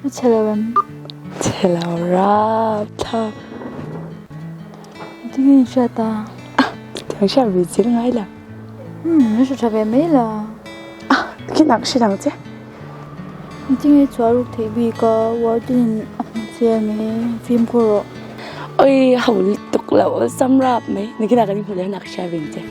A chhe lo em? Chhe lo rapthlak. Engtin nge in hriat a? Chutiang hriat ve zir ngai lo. Umm, min hre tha ve mai la. Khi nak hre dang che. Engtin nge chhuah ruk theih bik a, warden in a hmu che a nge, fimkhur rawh. Oi ho lutuk lo awlsam rap mai, nikinah kan inhmu leh a nak hria ve ang che.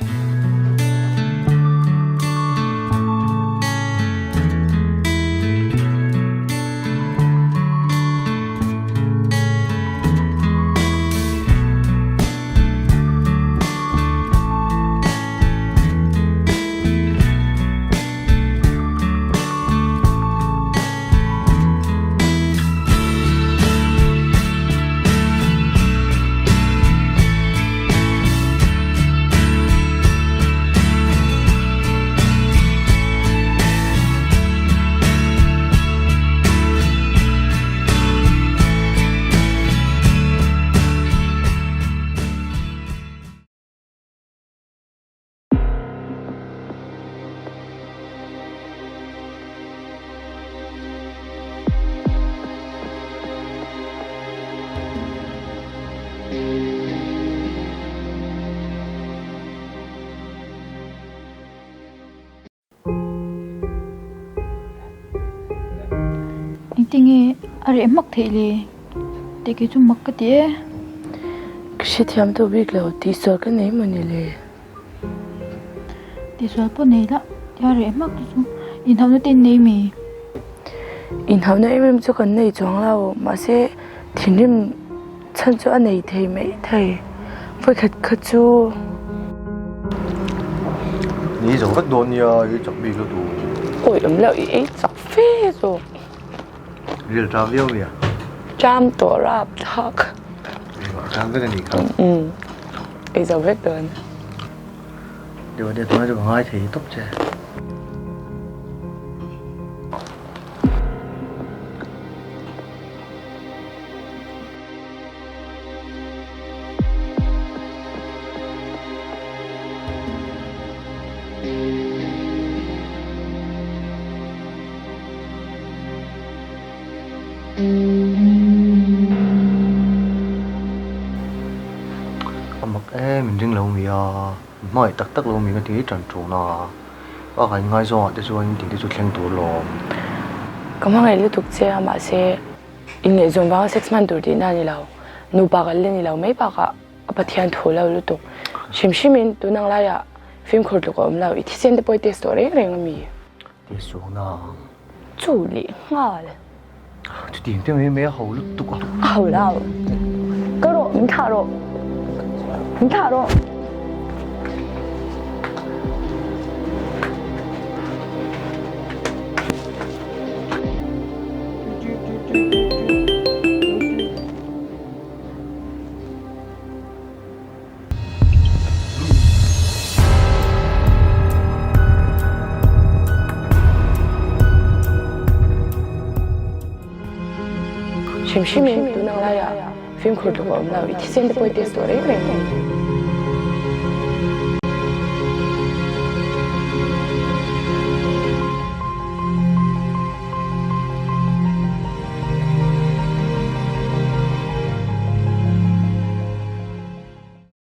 Engtinge a reh hmak theih le? Tih kei chu mak ka ti e. Ka hrethiam tawh bik lo, tihsual ka nei maw ni le? Tihsual pawh nei la, tia reh hmak te chu inhauhna te in nei mi? Inhauhna em em chu kan nei chuang lo, mahse thinrim Chhan chu a nei thei mai thei. Vawikhat kha chu. Ni zo vek dawn nia, i chak bik lutuk. Awi awm loh, i ei chak fe zawk. Ril ṭam viau nia. Ṭam tawh rap thlak. Engah ṭam vek a nih kha. Umm, ei zo vek dawn. Deuh deuh tunah chu ka ngai thei tawp che. A mak em in ring lo mi a, hmangaih tak tak lo mi ka ti tan tun a, bakah in ngaizawng ah te chuan in tih te chu thleng tur lawm. Ka hmangaih lutuk che a mahse Inngaihzawn vanga sex hman tur tihna a ni lo. Nupa kan la ni lo mai bakah a Pathian thu lo lutuk. Hrim hrimin tun ang laiah fimkhur tluk a awm lo. I thisen te pawh i test tawh reng reng a mi? Test chuang na ang. Chu leh nghal. Chutiang te mai mai a ho lutuk a. A ho lo. Ka rawh, min thlah rawh. Min thlah rawh. Hrim hrimin tun ang laiah fimkhur tluk a awm lo, i thisen te pawh i test tawh reng reng.